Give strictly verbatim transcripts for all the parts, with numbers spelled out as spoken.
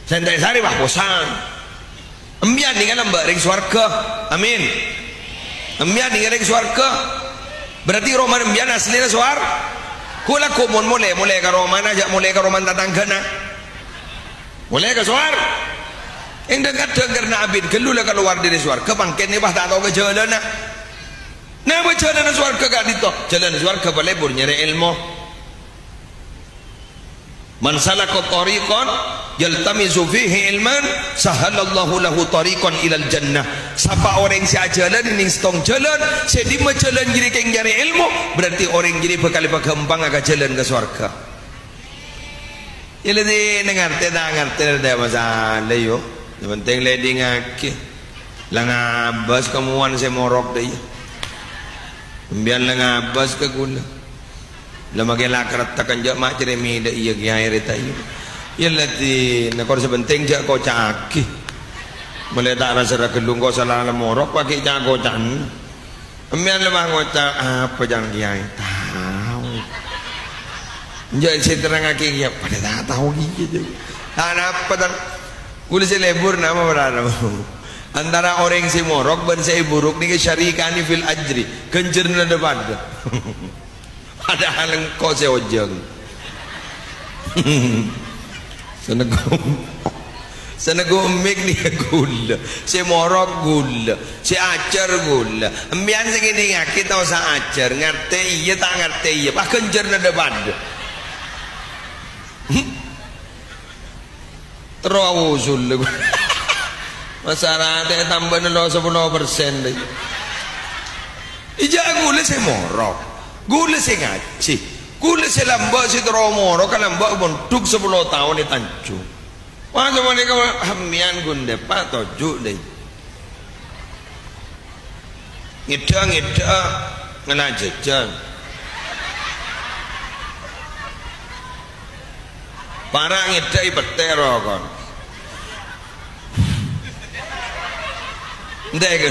Sè ènta' sarè, wah, posan. Embiyan nèka lambâ' rèng sowarghâ. Amin. Embiyan nèka rèng sowarghâ. Berarti romana embiyan asllina sowar-, Ghulâ ghu mon molè, molè ka romana, jhâ' molè ka romana tatangghâna. Molè ka sowar-, Èng dhâng-kadhâng karna abit ghâllu la kalowar dâri sowarghâ, pangkènna pas ta' tao ka jhâlânna. Napa jhâlânna sowarghâ ka'dinto? Jhâlân sowarghâ palebur nyarè èlmo. "Man salaka thariqan yaltamisu fihi ilman, sahalallahu lahu thariqan ilal jannah." Sapa orèng sè ajhâlâna nèng sèttong jhâlân, sè dimma jhâlân jârèya kèng nyarè èlmo, berarti orèng jârèya bhâkal èpaghâmpangnga ka jhâlân ka sowarghâ. Iyâ la, dina ngartè ta' ngartè, ta' masalah, yo. Sè pentèng la èdingngaghi. La ngabâs kamowan sè morok dâ' iyâ. Embiyan la ngabâs ka ghulâ. La makè la karettek enjâ' ma' cerrè' mèdâ iyâ kèyaè rèta iyâ. Iyâ la, dina kor sè pentèng jhâ' koca'aghi. Molaè ta' ra-sara ghâllu engko' sala la morok paghi' ca'-koca'an. Embiyan la ngoca', "Apa jhân kèyaè?" Tao. Enjâ' sè terrangngaghi kèya, padâ ta' tao kèya, jâ. Ta' napa, tan. Ghulâ sè lebur napa para? Antara orèng sè morok bân sè èburuk nèka syarikani fil ajri, ghânjhârânna dhâ-padâ. Padahal engko' sè ojhâng. Sè neggu', sè neggu' mik nèka ghulâ, sè morok ghulâ, sè ajhâr ghulâ. Embiyan sè ngèdingngaghi ta' osa ajhâr, ngartè iyâ ta' ngartè iyâ, pas ghânjhârânna dhâ-padâ. Terro ausul. Masalah tè tambâna lo sapolo persen, dâ. Iyâ, ghulâ sè morok, ghulâ sè ngajhi, ghulâ sè lambâ' sè terro morok, kalambâ' mondhuk sapolo taon è Tanjung. Wah, sapanèka, embiyan ghun dâpa' toju', dâ. Ngèdhâ-ngèdhâ ngala' jhâjhân. Para' ngèdhâ'i pettè' rokon. Entè',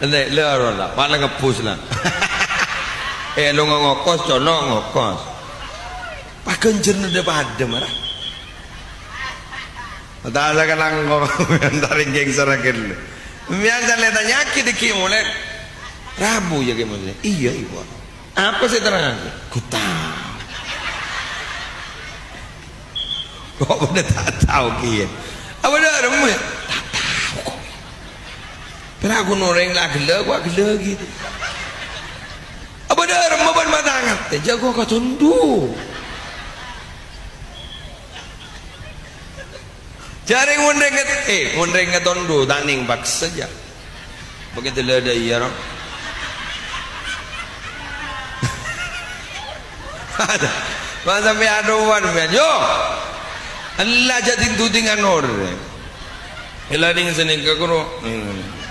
entè', la, la, la, palèng ngebbhus, la. Eh, lo ngokos, colo' ngokos. Paghânjhârânna dhâ-padâ, mara. Tasa ka langkong, entar èngkèng sara ghellâ'. Mèyang sè la ètanya'aghi dâgghi' molè. Rabu, yâ, Kè Muslim? Iyâ, Ibu. Apa sè èterrangngaghi? Ghu tao. Kok padâ ta' tao kèya? Apa dâ' remma? Ta' tao kok. Pèra' ghun orèng la ghellâ', kok ghellâ' ghi. Apa dâ' remma bân mata ngartè? Jhâ' kok katondu. Jhâ' rèng mon rèng nget-, eh, mon rèng ngatondu, ta' nèng paksa, jhâ'. Begitu la dâ' iyâ, ro. Masa mè' aduan, mè'. Yo. Ella jhâ' ding-dudingan orèng. Ella nèng sanèka koro. Hmm.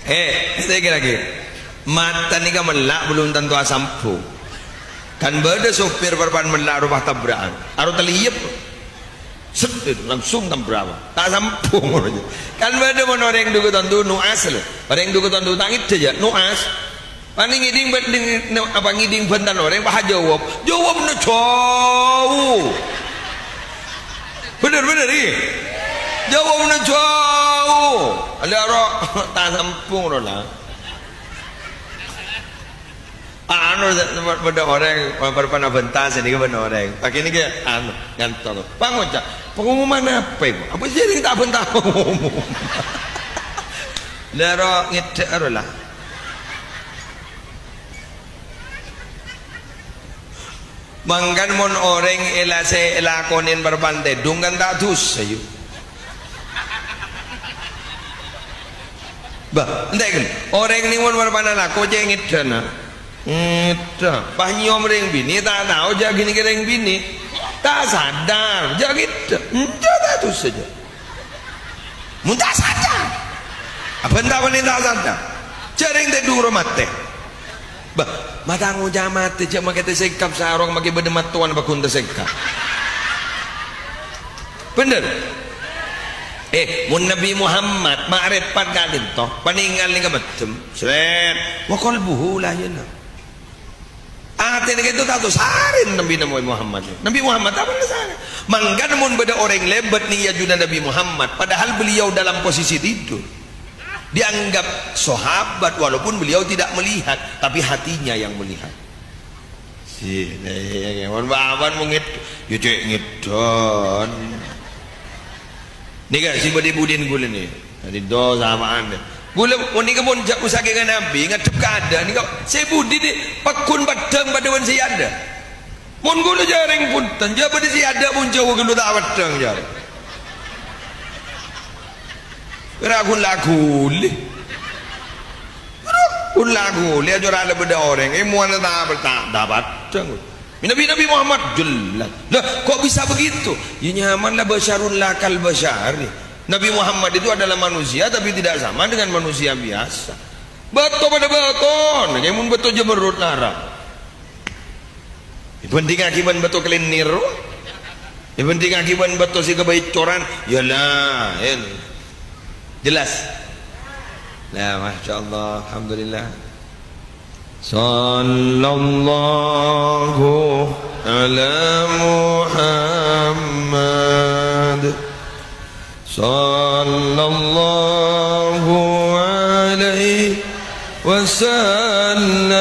Eh, saya kira lagi. Mata nèka mella' belum tentu asambhung. Kan bâdâ sopir parappa'na mella' rowa tabra'an. Aro talèyep. Set, langsung tabrak. Ta' sambhung. Kan bâdâ mon orèng du katondu nu'as lho. Orèng du katondu ta' ngèdhâ jhâ', nu'as. Panè ngèding bân-, ding-, ne-, apa ngèding bhântan orèng, pas ajâwâb. Jâwâbna jhâu. Bhender, bhender, iyâ. Jâwâbna jhâu. Alè aro, ta' sambhung ro la. Anu, bâdâ orèng, parappa'na bhânta, sanèka bâdâ orèng. Paghi nèka, anu, ngantok. Pangoca', pengumuman apa, Ibu? Apa sih yang tak bhânta pengumuman? La ro ngèdhâ ro la. Mangkana mon orèng èla-, sè èlakonè parappa'na tèdung kan ta' dhusa, yu. Bâh, entè' kan? Orèng nèng mon parappa'na lako cè' ngèdhâna. Ngèdhâ. Pas nyèyom rèng binè, ta' tao jhâ' ghânèka rèng binè. Ta' sadar, jhâ' ngèdhâ. Entè' ta' dhusa, jhâ'. Mon ta' sadar. Abhânta panè ta' sadar. Jhâ' rèng tèdung ro matè. Bâh, mata ngoca' matè, jhâ' makè tasèngkap sarong, makè bâdâ mattowan pagghun tasèngkap. Bhender? Eh, mon Nabbhi Muhammad ma'rifat ka'dinto, panèngal nèng ka mèddem, srèt, wa qalbuhu la yana. Nèka itu tao sarèna Nabbhi Muhammad. Nabbhi Muhammad apa sarè? Mangkana mon bâdâ orèng lèbât neng è ajunanna Nabbhi Muhammad, padahal beliau dalam posisi tidur. Dianggap sahabat walaupun beliau tidak melihat, tapi hatinya yang melihat. Sih, mon bâ'na mon ngèd-, ya cè' ngèdhun. Nèka sè bâdâ è budina kaulâ nè. Dhâddhi dosa apaan? Kaulâ panèka mon jhâ' usah kèngèng Nabbhi, ngaddhep ka adâ' nèka, sè budi nè, pagghun paddhâng padâ bân sè adâ'. Mon kaulâ jhâreng bhunten, jhâ' bâdâ sè adâ' mon jhâu kaulâ ta' paddhâng jhâreng. Ra ghun-laghuli. Ghun-laghuli, ajâ' ra la bâdâ orèng, è mowana ta' ta', ta' paddhâng. Nabbhi, Nabbhi Muhammad, jelas. Lah, kok bisa begitu? Ya nyaman la basyarun la kal basyari. Nabbhi Muhammad itu adalah manusia, tapi tidak sama dengan manusia biasa. Bâto padâ bâto, nèka mon bâto jhâ' merrut larang. Èbhândhingngaghi bân bâto kalènèr. Èbhândhingngaghi bân bâto sè kabâècoran, ya laèn. Jelas? Nah, masyaallah, alhamdulillah. Sallallahu ala Muhammad. Sallallahu alaihi wasallam.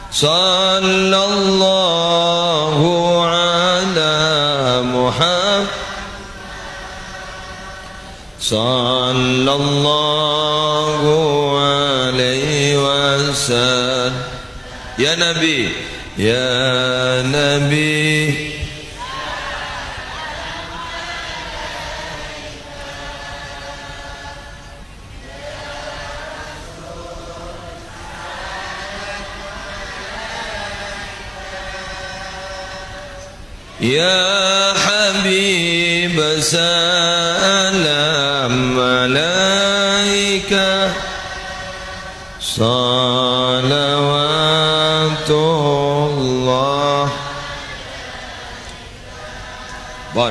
Sallallahu ala Muhammad. Sallallahu alaihi wasallam. Ya Nabi, ya Nabi. Ya Habib, salam alaika, salawatullah. Bon.